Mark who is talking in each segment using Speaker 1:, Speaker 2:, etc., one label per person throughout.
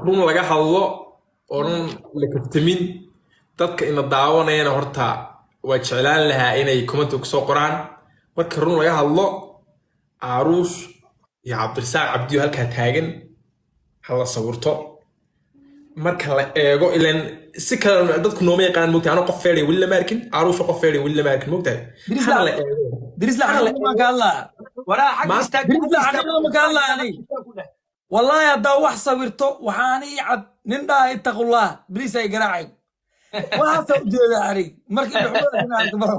Speaker 1: Run laga hadlo oonan la kaftamin, dadka ina daawanayana horta waa jeclaan lahaa inay comment kusoo qoraan. Marka run laga hadlo, Aaruush iyo Cabdirasaaq Cabdiyo halkaa taagan hala sawirto. Marka la eego, ilan si kale dadku nooma yaqaan, mogtahay? Anoo qof feeday weli lama arkin, Aaruusha qof feeday weli lama arkin, mogtahay? Hana la eego.
Speaker 2: Dirisla, xaqiiqada ma ka hadlaa?
Speaker 3: Waraa, xagga istaag.
Speaker 2: Dirisla, xaqiiqada ma ka hadlaa? Ani wallaahi haddaa wax sawirto, waxaana ii cad nin dhaha "Ittaqullah", beliis ay garaacay. Waxaasa ujeeda anig marka indhaxumada inaan arko baro.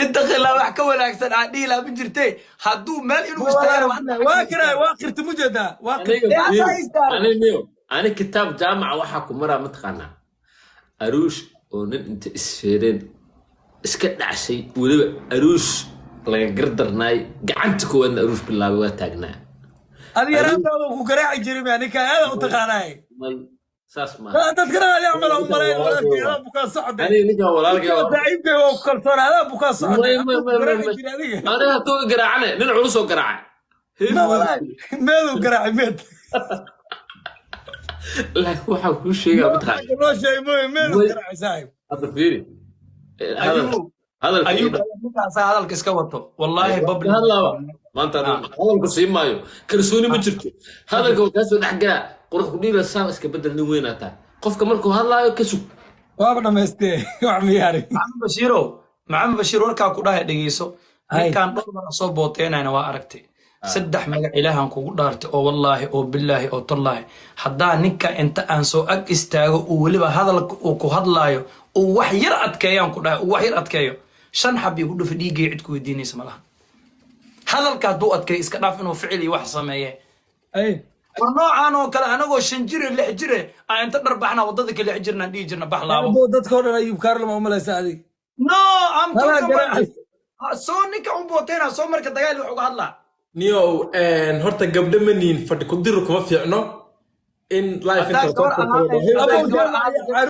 Speaker 3: "Ittaqillah" wax ka wanaagsan aan dhihi lahaa ma jirte. Hadduu meel inuu istaago.
Speaker 2: Waa kiraa, waa qirti, mujeedaa, waa qirti.
Speaker 3: Ee, haddaa istaago.
Speaker 4: Ani miyo, ani kitaab jaamaca waxaa ku maraa, mataqaanaa, Aruush oo nin inta isfeereen iska dhacshay, weliba Aruush laga gardarnaay, gacanta koowaadna Aruush bilaabay, waa taagnaa.
Speaker 2: Adi yaraantaada ku garaaci jiray ma ninka aada u taqaanaay?
Speaker 4: May, saas maaha.
Speaker 2: Dadkana adi camal u malayn, walaalkay, adaa bukaan socday.
Speaker 4: Aniga ninkan walaalkay
Speaker 2: ninka saaxiibkay waa ku kalsoon, adaa bukaan socday.
Speaker 4: May, may, may,
Speaker 2: garaaci
Speaker 4: may.
Speaker 2: jiray adiga.
Speaker 4: Aniga hadduu i garaacane, nin culus oo garaaca.
Speaker 2: Ma walaahi, meeduu garaacay, meed?
Speaker 4: Laakiin waxaa kuu sheegaa, mataqaana,
Speaker 2: Noo sheeg mooye, meeduu
Speaker 4: May.
Speaker 2: garaacay, saaxiib?
Speaker 4: Hadda fiiri. Hadal
Speaker 3: Ayuu
Speaker 4: hadalka
Speaker 3: ayuu ninkaasaa hadalka iska wato, wallaahi public.
Speaker 4: Hadlaaba maanta hadalku sii maayo, kalsooni ma jirto, hadalka waa kaasoo dhex galaa. Qurux ku dhiila, saa iska bedel, nin weynaa tahay. Qofka markuu hadlaayo ka sug.
Speaker 2: Waaba dhamaystee, wax miyaari.
Speaker 3: Maxamed Bashiirow, Maxamed Bashiir, warkaa ku dhahay dhegeyso.
Speaker 2: Hay.
Speaker 3: Ninkaan dhowr mar soo booteynayna waa aragtay. Saddex magac Ilaahan kugu dhaartay, oo wallaahi oo bilaahi oo tallaahi, haddaa ninka inta aan soo ag istaago, uu weliba hadalka uu ku hadlaayo uu wax yar adkeeyaan ku dhahay, uu wax yar adkeeyo, shan xab igu dhufa, dhiiggay cid ku weydiinaysa malaha. Hadalka hadduu adkeeyo, iska dhaaf inuu ficil iyo wax sameeye.
Speaker 2: Ay.
Speaker 3: War noocaan oo kale, anagoo 5 jire, 6 jire, aan inta dharbaxna waddada ka 6 jirnaan dhihi jirna baxlaabo.
Speaker 2: Abo, dadka oo dhan Ayub Kaarlo ma umalaysa adig?
Speaker 3: No, I'm
Speaker 2: Halaa
Speaker 3: talking about
Speaker 2: garaacay.
Speaker 3: Soo ninka un booteyna, soo marka dagaal wax uga hadlaa.
Speaker 1: Niyow, horta gabdho ma nihin, fadhi ku diru kuma fiicno in live
Speaker 3: Haddaa
Speaker 1: inta
Speaker 3: gabar ahaan
Speaker 1: lasoo
Speaker 2: Abow.
Speaker 3: gabar ahaan.